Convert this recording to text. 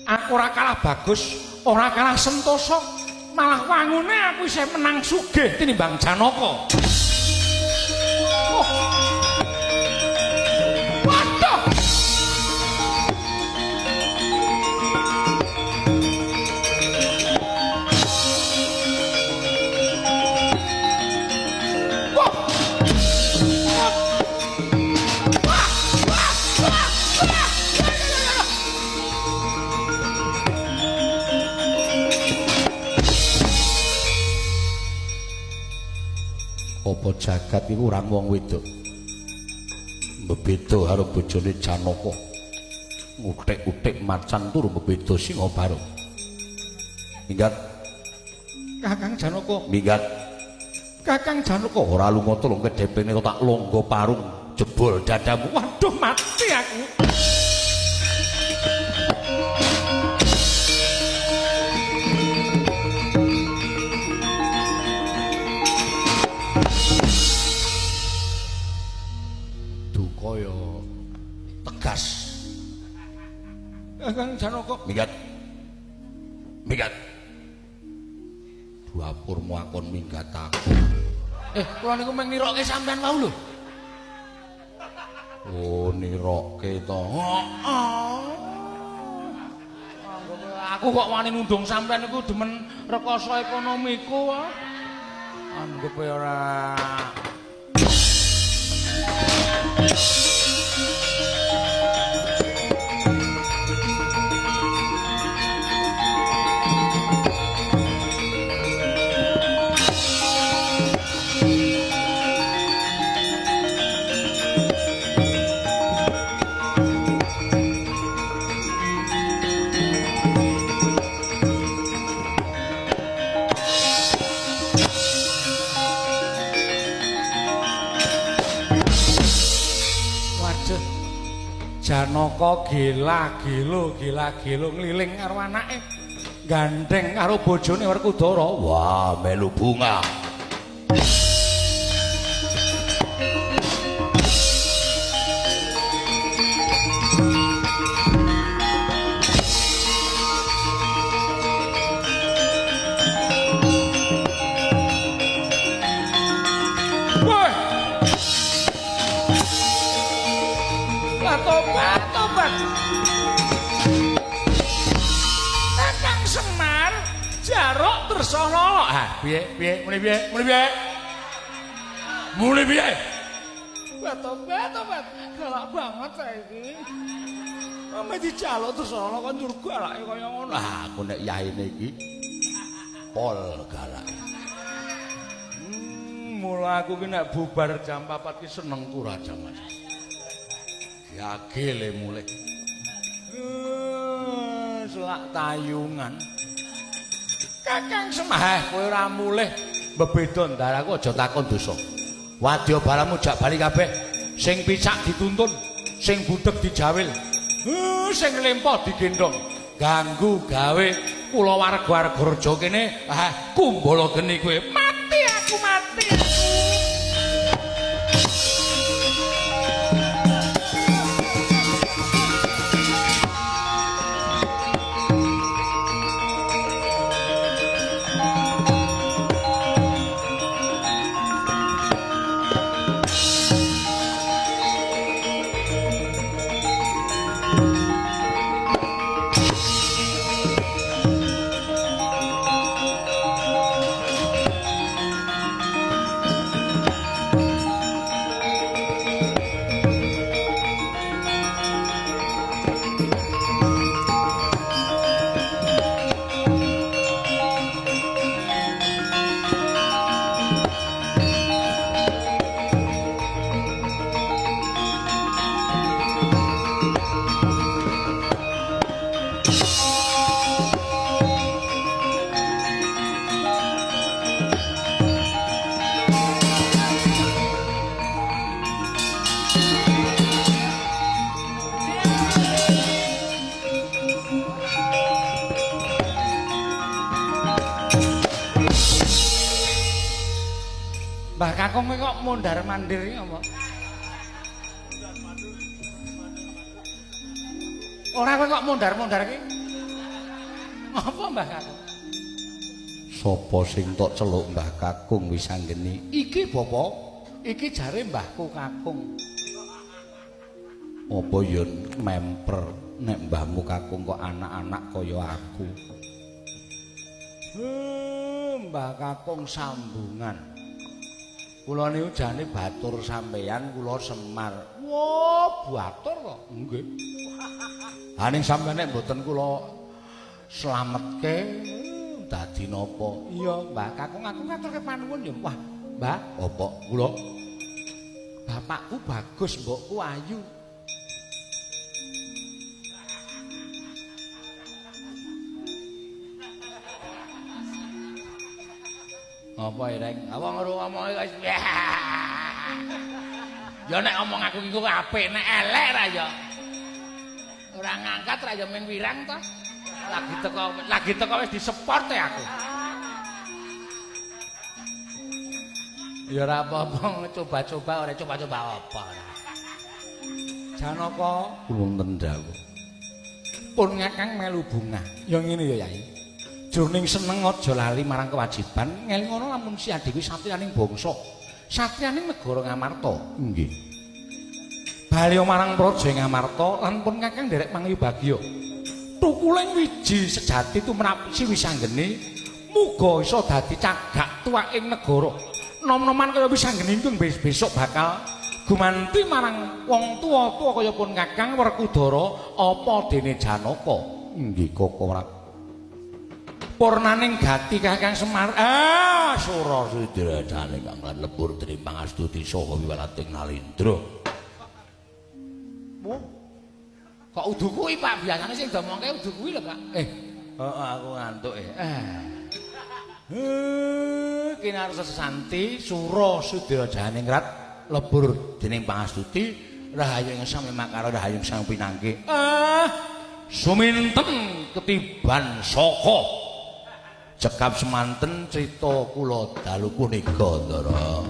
Aku ora kalah bagus, ora kalah sentosa, malah wangune aku isih menang sugih tinimbang Janaka. Oh. Waduh. Wah. Wah, wah, wah, wah. Apa jagat iku ora wong wedok. Mbebeda karo bojone Janaka. Nguthik-uthik macan turu mbebeda Singabarong. Minggat. Kakang Janaka, minggat. Kakang Janaka ora lunga tulung kedhepene tak longgo parung jebol dadamu. Waduh, mati aku. Duka ya tegas. Kakang Janaka, minggat. Minggat. Dapurmu akon minggat aku. Kula niku mung nirokke sampean wau lho. Oh, nirokke to. Heeh. Aku kok wani nundung sampean niku demen rekoso ekonomiku. Anggep ora. Janaka gila gelo gila gelo ngliling karo anake, gandeng karo bojone Werkudara. Wah, melu bunga. Woi. Tobat, tobat. Kakang Semar jaruk Dresanala. Ah, piye piye muni piye? Muni piye? Muni piye? Tobat, tobat. Galak banget saiki. Ame dijaluk Dresanala kon njur galake kaya ngono. Ah, aku nek yaine iki pol galak. Mula aku ki nek bubar jam 4 ki senengku raja Mas. Yagele mulih. Selak tayungan. Kakang Semar, kowe ora mulih mbebeda ndaraku aja takon dosa. Wadya balamu jak bali kabeh. Sing picak dituntun, sing budheg dijawil. Sing lempo digendhong. Ganggu gawe kula warga Argareja kene, kumbala geni kowe. Mati aku, mati aku. Mbah Kakung kok mondar-mandir iki apa? Ora kowe kok mondar-mondar iki? Apa Mbah Kakung? Sapa sing tok celuk Mbah Kakung Wisanggeni? Iki Bapak, iki jare mbahku Kakung. Apa ya memper nek mbahmu Kakung kok anak-anak kaya aku. Mbah Kakung sambungan. Kula niku jane batur sampeyan, kula Semar. Wah, batur kok. Nggih. Ha ning sampeyan nek mboten kula slametke dadi napa? Iya, Mbah Kakung, aku ngaturke panuwun ya. Wah, Mbah, apa kula? Bapakku bagus, mbokku ayu. Apa ireng? Apa ngrungokne wis. Ya nek omong aku iki apik, nek elek ra ya. Ora ngangkat ra ya ming wirang to. Lagi teko wis diseport ya aku. Ya ora apa-apa, coba-coba ora coba-coba apa ora. Janaka wonten dawuh. Pun ngakang melu bungah. Ya ngene ya Yai. Jroning seneng aja lali marang kewajiban, ngelingono lamun si adhi kuwi satriyaning bangsa, satriyaning negara Ngamarta. Nggih. Bali marang praja Ngamarta lan pun kakang nderek mangayubagya. Tukuling wiji sejati tumrap si Wisanggeni muga iso dadi cagak tuwaking negara. Nom-noman kaya Wisanggeni ingkang besok bakal gumanti marang wong tuwa-tuwa kaya pun kakang Werkudara apa dene Janaka. Nggih Koko. Purnaning gati Kakang Semar. Ah, sura sudrajane kang lebur dening pangastuti saha wiwalating nalindra. Wah. Kok udu kuwi, Pak? Biasane sing diomongke udu kuwi lho, Pak. Heeh, aku ngantuk e. Kinarsa sesanti sura sudrajane ngrat lebur dening pangastuti rahayu ing sami makara rahayu sang pinangke. Suminten ketiban saka cekap semanten crita kula dalu punika Ndara.